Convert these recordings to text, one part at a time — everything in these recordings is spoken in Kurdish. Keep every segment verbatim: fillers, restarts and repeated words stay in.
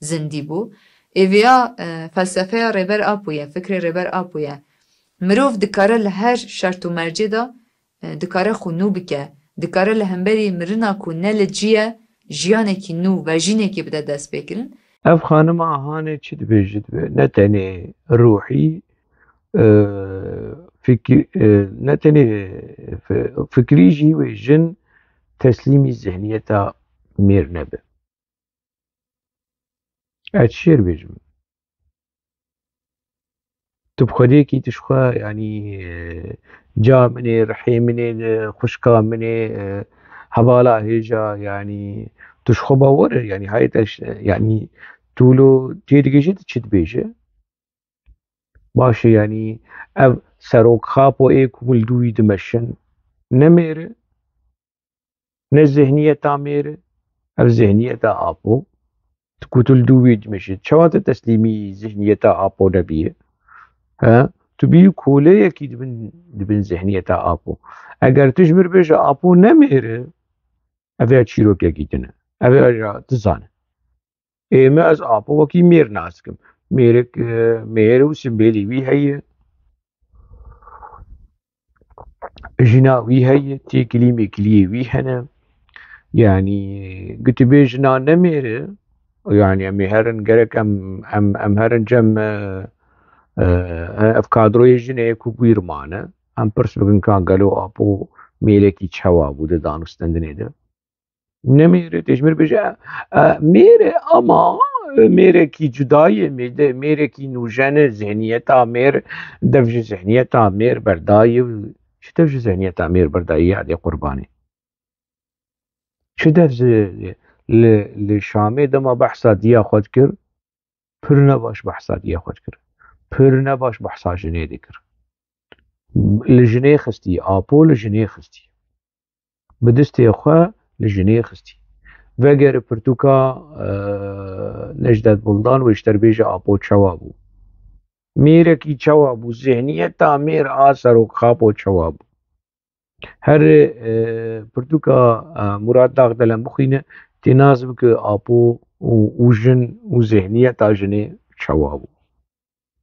zindî bû. Êviya, e, felsefeya Rêber Apo ye, fikrê Rêber Apo ye. Mirov dikare li her şert û mercê de, e, dikare xwe nû bike, dikare li hemberî mirina ku ne li cî ye, jiyanekî nû, vejînekî bide destpêkirin. Ev xanima hanê çi dibêje dibe? Ne tenê ruhî, e, fikir, e, ne tenê fi-, fikrî jî wê jin teslîmî zihniyeta mêr nebe. Ez çi şêr bêjim? Tu bi xwedêkî tu ji xwe, yanî, e, ca min ê, rihê min ê, e, xwişka min ê, e, hevala hêja, yanî, tu ji xwe bawer e, yanî, hayê te ş-, yanî, tu lo têdigihîjî tu çi dibêje? Baş e, yanî, ev serok xapo ê ku li dû wî dimeşin, ne mêr e, ne zihniyeta mêr e, ev zihniyeta Apo. Tu ku tu li dû wî dimeşî, çawa te teslîmî zihniyeta Apo nebiye? He? Tu bî koleyekî dibin, dibin zihniyeta Apo. Eger tu ji mir bêje Apo ne mêr e, ev ya çîrokekî din e. Ev ya tu zane. Ê me ez Apo wekî mêr nas dikim. Mêrik, e, mêr û simbêlî wî heye. Jina wî heye, têkilî mêkiliyê wî hene. Yanî, gotibê jina ne mêr e. Yanî, em ê herin gerek em, em, em herin cem, e, e, ev kadroyê jinê ku bûyîr mane. Em pirs bikin ka gelo Apo mêrekî çawa bû di danûstendinê de. Ne mêr e, tê ji mir bêje, e, mêr e, ama mêrekî cuda ye, mêde-, mêrekî nûjen e, zihniyeta mêr, dev ji zihniyeta mêr berdaye. Çi dev ji zihniyeta mêr berdaye, yadê qurbanê? Çi dev ji, li, li Şamê dema behsa diya xwe dikir, pir nebaş behsa diya xwe dikir. Pir nebaş behsa jinê dikir. Li jinê xistî, Apo li jinê xistî. Bi destê xwe li jinê xistî. Vegere pirtûka, e, Necdet Buldan wê ji te re bêje Apo çawa bû. Mêrekî çawa bû, zihniyeta mêr a serok xapo çawa bû. Her, e, pirtûka, e, Murat Dagdelen bixwîne, tê nas bike Apo û, û jin û zihniyeta jinê çawa bû.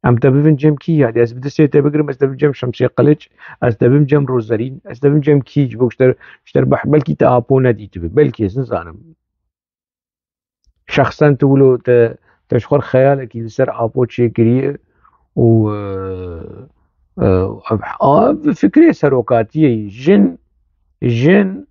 Em te bibin cem kî, yadî ez bi destê te bigirim, ez te bibim cem Şemsê Qiliç, ez te bibim cem Rozerîn, ez te bibim cem kî, ji bo ji te, ji te re beh-, belkî te Apo nedîtibe, belkî ez nizanim. Şexsen tu wilo te, te ji xwe xeyalekî li ser Apo çêkiriye û, e, e, ev, ev fikrê serokatiyê jin, jin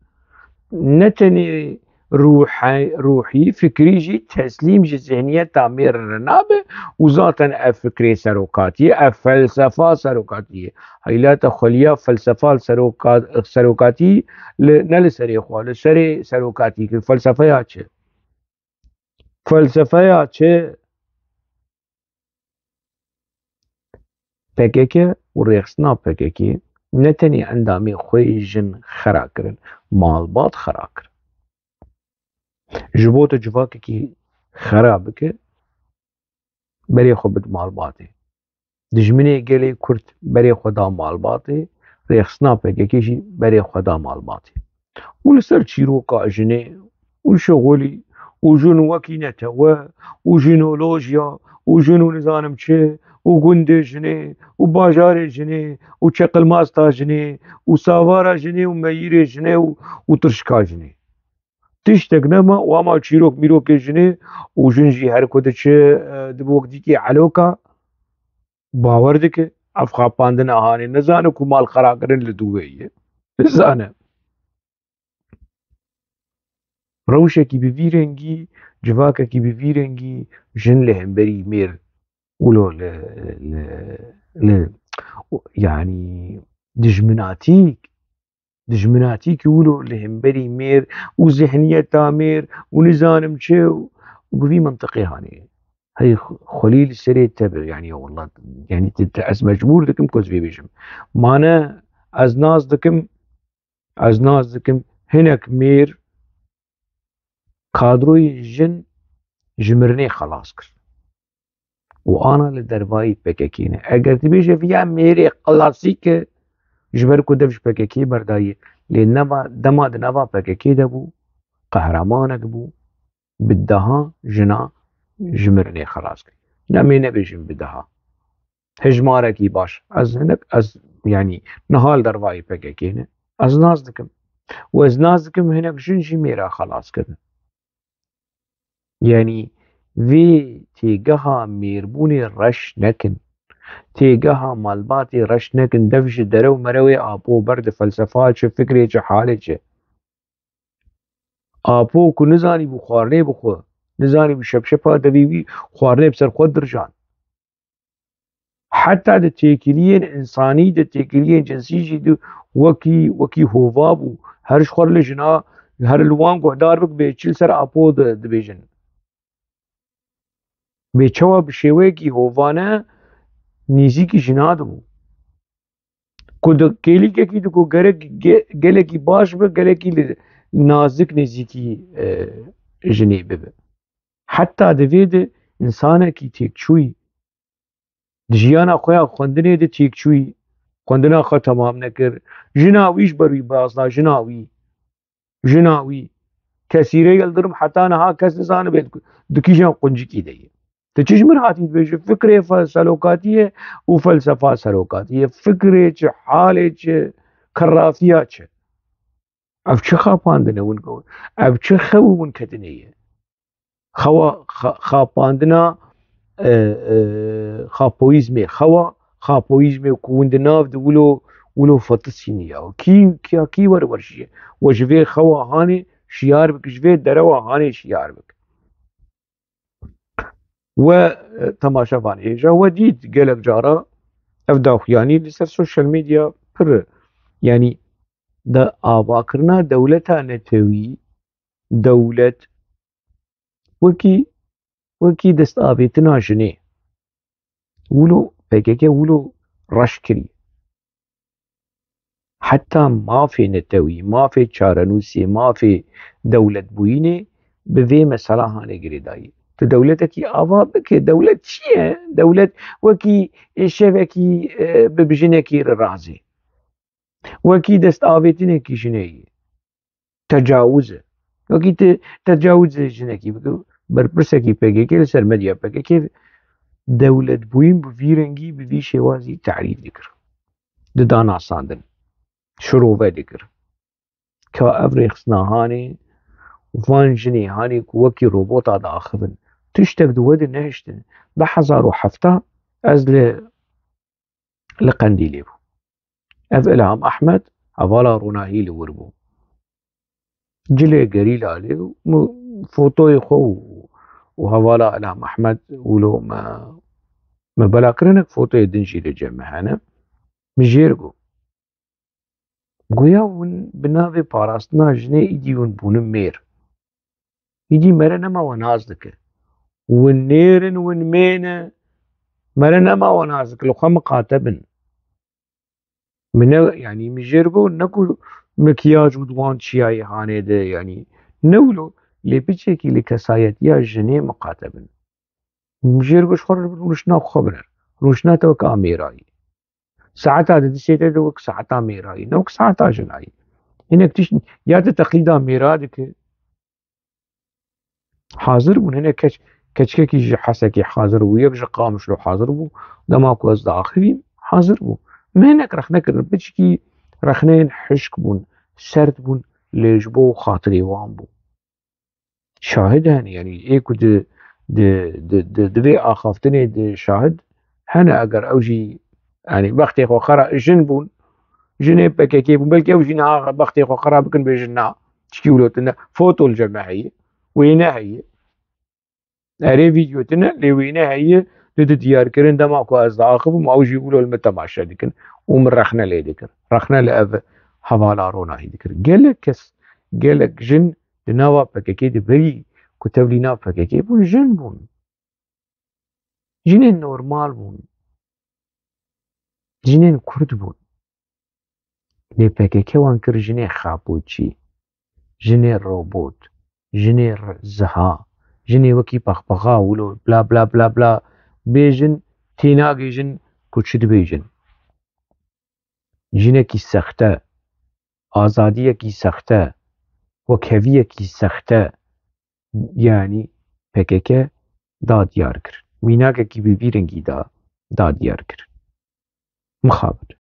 ne tenê ruhe-, ruhî, fikrî jî teslîm ji zihniyeta mêr re nabe û zaten ev fikrê serokatiyê, ev felsefa serokatiyê. Heyla te xweliya felsefa seroka-, serokatî li, ne li serê xwe, li serê serokatî kir. Felsefeya çi? Felsefeya çi? P K K û rêxistina P K K ne tenê endamê xwe yê jin xera kirin, malbat xera kirin. Ji bo tu civakekî xera bike, berê xwe bid malbatê. Dijminê gelê Kurd berê xwe da malbatê, rêxistina P K K jî berê xwe da malbatê. Û li ser çîroka jinê û şixulî û jin wekî netewe û jinolojiya û jin û nizanim çi û gundê jinê û bajarê jinê û çeqilmasta jinê û savara jinê û meyîrê jinê û, û tirşika jinê. Tiştek nema û ama çîrok mîrokê jinê û jin jî her ku diçe, e, dibe wek dîkê eloka, bawer dike, ev xapandina hanê nizane ku mal xera kirin li dû wê ye. Nizane. Rewşekî bi vî rengî, civakekî bi vî rengî jin li hemberî mêr wilo li, li, li, yanî dijminatîk, dijminatîk wilo li hemberî mêr û zihniyeta mêr û nizanim çi û bi vî mintiqê hanê. Hey, xwelî li serê te be, yanî, ya wallah, yanî, te, te, ez mecbûr dikim ku ez vê bêjim. Mane, ez nas dikim, ez nas dikim, hinek mêr kadroyê jin ji mirinê xelas kir. Û ana li dervayî P K K ne. Eger tu bêje viya mêrê klasîk e, ji ber ku dev ji P K K berdayî, lê nema, dema di nava P K K de bû, qehremanek bû, bi deha jina ji mirinê xelas kir. Ne, em ê nebêjin bi deha. Hejmarekî baş. Ez hinek, ez, yanî, niha li dervayî P K K ne. Ez nas dikim. Û ez nas dikim hinek jin jî mêra xelas kirin. Yanî, vê têgeha mêrbûnê reş nekin. Têgeha malbatê reş nekin. Dev ji dere û merewê Apo ber di felsefa çi, fikrê çi, halê çi. Apo ku nizanîbû xwarinê bixwe, nizanîbû şepşepa devî wî xwarinê bi ser xwe dirjan. Heta di têkiliyên însanî, di têkiliyên cinsî jî di wekî, wekî hova bû. Her ji xwe li jina, her li wan guhdar bik bê çi li ser Apo di-, dibêjin. Bê çawa bi şêweyekî hovane nêzîkî jina dibû. Ku di kêlîkekî di ku gerek ge-, gelekî baş bi, gelekî li nazik nêzîkî, e, jinê bibe. Heta di vê de însanekî têkçûyî, di jiyana xwe ya xwendinê de têkçûyî, xwendina xwe temam nekir. Jina wî ji ber wî baz da, jina wî. Jina wî, Kesîre Yildirim, heta niha kes nizanibe di kîjan quncikî de ye. Tu çi ji min hatî dibêjî? Fikrê fe-, serokatiyê û felsefa serokatiyê. Fikrê çi, halê çi, kerrafiya çi? Ev çi xapandine win, ev çi xew win ketine ye? Xewa, xa-, xapandina, e, e, xapoyîzmê, xewa xapoyîzmê ku win di nav de wilo, wilo fetisîniya. Kî, kî, kî were werşiye? We ji vê xewa hanê şiyar bik, ji vê derewa hanê şiyar bik. We, e, temaşevan hêja, we dît gelek cara ev daxuyanî li ser sosyal medya pir e. Yanî, de avakirina dewleta netewî, dewlet wekî, wekî destavêtina jinê. Wilo P K K wilo reş kirî. Heta mafê netewî, mafê çarenûsê, mafê dewletbûyînê bi vê mesela hanê girêdayî. Tu dewletekî ava bike, dewlet çi ye? Dewlet wekî şevekî, e, bi, bi jinekî re razê. Wekî destavêtinekî jinê ye. Tecawuz e. Wekî te-, tecawuzê jinekî bike. Berpirsekî P K K li ser medya P K K dewletbûyîn bi vî rengî, bi vî şêwazî tarîf dikir. Dida nasandin. Şirove dikir. Ka ev rêxistina hanê, van jinê hanê ku wekî robota diaxivin. Tiştek di we de nehiştin. Du hezar û hevdeh ez li li Qendîlê bû. Ev Ilham Ehmed hevala Ronahî li wir bû. Cilê gerîla lê û min fotoyê xwe û, û hevala Ilham Ehmed wilo me, me bela kirinek fotoyê din jî li cem me hene. Min jêr got. Goya hûn bi navê parastina jinê îdî hûn bûne mêr. Îdî mere nema we nas dike. Hûn nêr in, hûn mêr ne. Mere nema we nas dike. Li xwe miqate bin. Min ne, yanî min jêr got, ne ku mikyaj û diwan çiyayê hanê de, yanî ne wilo, lê piçekî li kesayetiya jinê miqate bin. Min jêr got, ji xwe re rûniştina xwe biner. Rûniştina te weke a mêrayî. Saeta di distê te de wek saeta mêrayî, ne wek saeta jinayî. Hinek tişt ya tu teqlîda mêra dike. Hazir bûn, hinek keç, keçikekî ji Hesekê hazir bû, yek ji Qamişlo hazir bû. Dema ku ez diaxivîm, hazir bû. Min hinek rexne kirin, piçikî rexneyên hişk bûn, serd bûn, lê ji bo xatirê wan bû. Şahid hene, yanî ê ku di, di, di, di, di vê axaftinê di şahid hene, eger ew jî, yanî bextê xwe xera jin bûn, jinê P K K bûn, belkî ew jî niha bextê xwe xera bikin bêjin na, çikî wilo tune, foto li cem me heye, wêne heye. Erê, vîdeo tune, lê wêne heye, di, di diyar kirin, dema ku ez diaxivim, ew jî wilo li min temaşe dikin û min rexne lê dikir. Rexne li ev hevala Ronahî dikir. Gelek kes, gelek jin di nava P K K de berî ku tevlî nav P K K bûn, jin bûn. Jinên normal bûn. Jinên kurd bûn. Lê P K K wan kir jinê xapûçî, jinê robot, jinê r-, ziha, jinê wekî pexpexa wilo bla bla bla bla bêjin, tênagihîjin ku çi dibêjin. Jinekî sexte, azadiyekî sexte, wekheviyekî sexte, yanî P K K da diyar kirin. Mînakekî bi vî rengî da, da diyar kirin. Mixabin.